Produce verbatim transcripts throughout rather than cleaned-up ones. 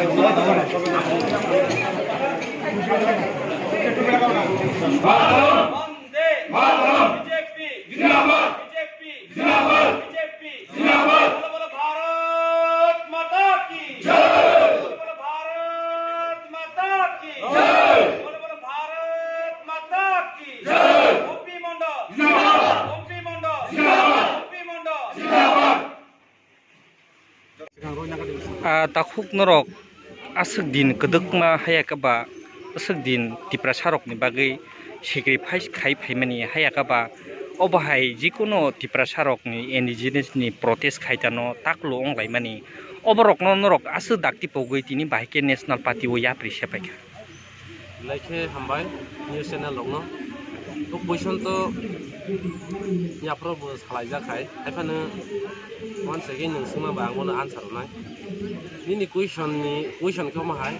Vande Mataram! B J P! Zindabad! B J P! Zindabad! B J P! Zindabad! Bolo bolo Bharat Mata Ki! Jai! Bolo bolo Bharat Mata Ki! Jai! Bolo bolo Bharat Mata Ki! Jai! Gopi Mondol! Zindabad! Gopi Mondol! Zindabad! Gopi Mondol! Zindabad! Ah, takhuk norok aswk din kwdwkma haya khe ba aswk din Tiprasa rokni bagwi sacrifice khai phaimani haya khe ba obo hai jikunu Tiprasa rokni indigenous ni protest khai tano taklo wng laimani oborokno norok aswk dakti pogwi tini bahai khe national party o yapri se paikha. Belai khe hambai news channel rokno. O question to yaphro bo salaijak hai. Haiphano once again nwng swngma ba ang bono answer rwnai. Nini question ni, question khe omo hai.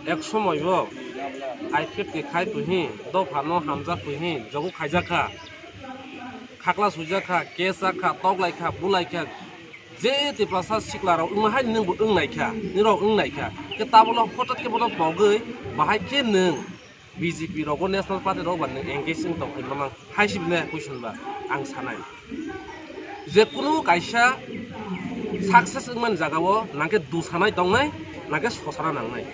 Ek somoi bo I P F T khai phi hi, dopha no hamjak phi hi, jogo khaijak kha. Khakla suijak kha, case jak kha, tok lai kha, bu lai kha. Je Tiprasa sikla rok wngma hai nwng bo wng nai kha, nini rok wng nai kha. Khe tabolo hotat khe bono pogwi bahai khe nwng B J P rogo, national party rok ba nwng engage wng tong khe mamang hai si bine question ba ang sanai. Je kunu kaisa success wngmani jagao nangkhe dusanai tongnai, nangkhe sosana nangnai.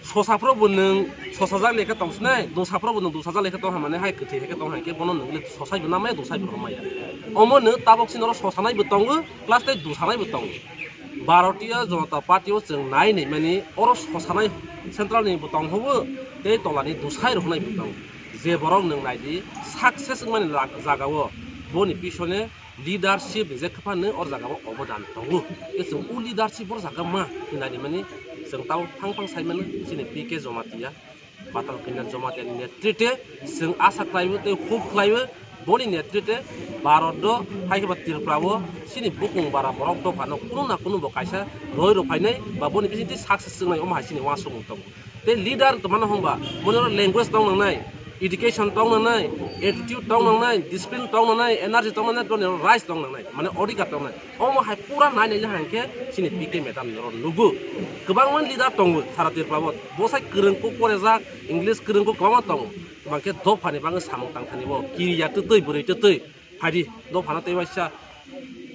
Sosa phro bo nwng sosa jak lekhe tong sinai, dusa phro bo nwng dusa jak lekhe tong hamani hai kwthwi hai khe tong hai khe bono nwng le sosai bo namaya, dusai bo namaya. Omo nwng tabok sini oro sosanai bo tongo, plus tei dusanai bo tongo. Bharatiya Janata Party o chwng nai naimani oro sosanai central ni bo tong hobo tei tola ni dusai rok nai bo tongo. Je borok nwng nai di success wngmani lag-, jagao boni pisone leadership ni je khapang nw or jaga o obodan tongo. Tei chwng o leadership bor jaga ma hinwi naimani chwng tamo phang phang sai mano chini P K Jamatia, Batal Kanya Jamatia ni netrite chwng asa khlaiwi tei hope khlaiwi boni netrite Bharat o hai khe ba Tripura o chini bukung bara borok dopha no kunu na kunu bo kaisa roi rw phainai ba boni bisingtwi success wngnai omo hai chini uansukmung tongo. Tei leader tongmano hwnba, boni oro language tong nangnai, education tong nangnai, attitude tong nangnai, discipline tong nangnai, energy tong nangnai, boni oro rights tong nangnai, mane odhikar tong nangnai. Omo hai pura nai nai le hang khe chini P K madam ni oro nugo. Kwbangma leader tongo sara Tripura o. Bosai kwrwng kuk porejak, English kwrwng kuk kwbangma tongo. Hwnkhe dophani bagwi samung tang thani bo kiriya twtwi, bwrwi twtwi. Phaidi, dophano tei waisa.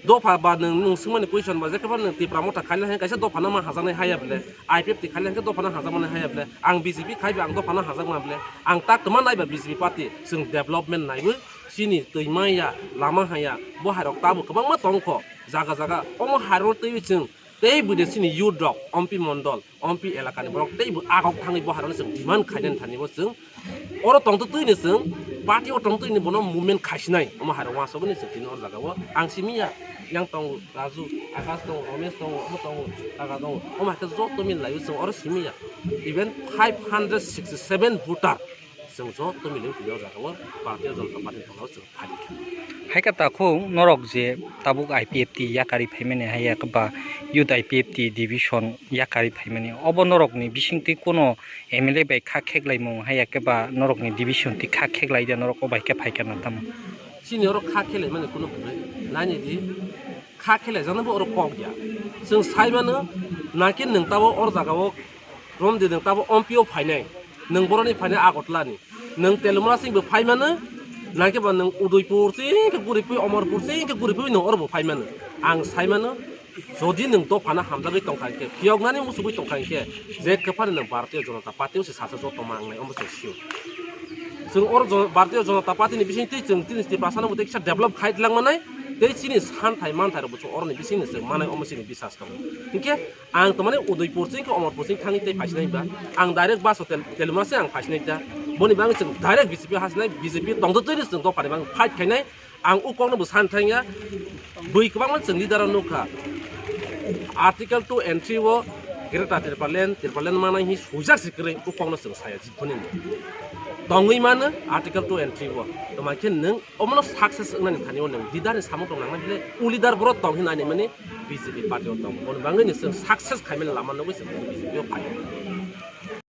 Dopha ba nwng, nwng swngmani question ba, je khe ba nwng Tipra Motha khaina hai kaisa dophano ma hajaknai haya bwle, I P F T khaina hai khe dophano hajakmani haya bwle, ang B J P khai ba ang dophano hajakma bwle, ang tak kwma nai ba B J P party, chwng development naiwi chini twi maya, lama haya, bo hairok tabuk kwbangma tongkho, jaga jaga, omo hairok twiwi chwng tei bwdesini youth rok, Ompi Mondol, Ompi elakani borok teibo agok thangwi bo hairokno chwng demand khainani thani bo chwng oro tongtwtwini chwng party o tongtwini bono movement khaisinai omo hairok uansukmani chwng tini o jagao ang simi ya, yang tongo Raju, Akash tongo, Romesh tongo, omo tongo, Kaga tongo, omo hai khe joto mil laiwi chwng oro simi ya, even five hundred sixty seven voter. Chwng joto mili tini o jaga o Bharatiya Janata Party ni tongao chwng phaidi kha. Hai khe takhuk norok je tabuk I P F T yakarwi phaimani hai ya khe ba youth I P F T division yakarwi phaimani obo norokni bisingtwi kuno M L A bai kha kheklaimung hai ya khe ba norokni division twi kha kheklai de norok o bai khe phai kha na tamo? Chini oro kha kheklaimani kuno kwrwi naini di. Kha khelaijaknai bo oro kok ya. Chwng sai mano, nangkhe nwng tabo or jagao romdi nwng tabo Ompi o phainai, nwng boroni phainai Agartala ni, nwng Telumra sing bo phai mano, nangkhe ba nwng Udaipur sing khe guripui, Omorpur sing khe guripui nwng oro bo phai mano. Ang sai mano, jodi nwng dophano hamjagwi tongkha hinkhe, phiyoknani muchugwi tongkha hinkhe, je kwphani nwng Bharatiya Janata Party o se sacha joto mangnai, omo chwng sio. Chwng oro Jon-, Bharatiya Janata Party ni bisingtwi chwng chini Tiprasa no bo tei kisa develop khai langmanai, tei chini santhai manthai rok bo chwng oroni bisingni chwng manai, omo chini bisas tongo. Hinkhe ang tamani Udaipur sing khe Omorpur sing thangwi tei phaisinai ba, ang direct bus hotel Telumra se ang phaisinai ta. Boni bagwi chwng direct B J P hasinai, B J P tongtwtwini chwng dophani bagwi fight khainai. Ang o kokno bo san thangya, bui kwbangma chwng leader o nukha. Article two entry o Greater Tipraland, Tipraland manai hi sujak si kwrwi o kokno chwng saya jiphoni. Tongwi mano Article two entry o. Toma khe nwng omono success wngnani thani o nwng leader ni samung tong nangnai bile, o leader boro tong hinani mani B J P party o tong. Boni bagwi ni chwng success khaimani lama nugwi chwng B J P o phai.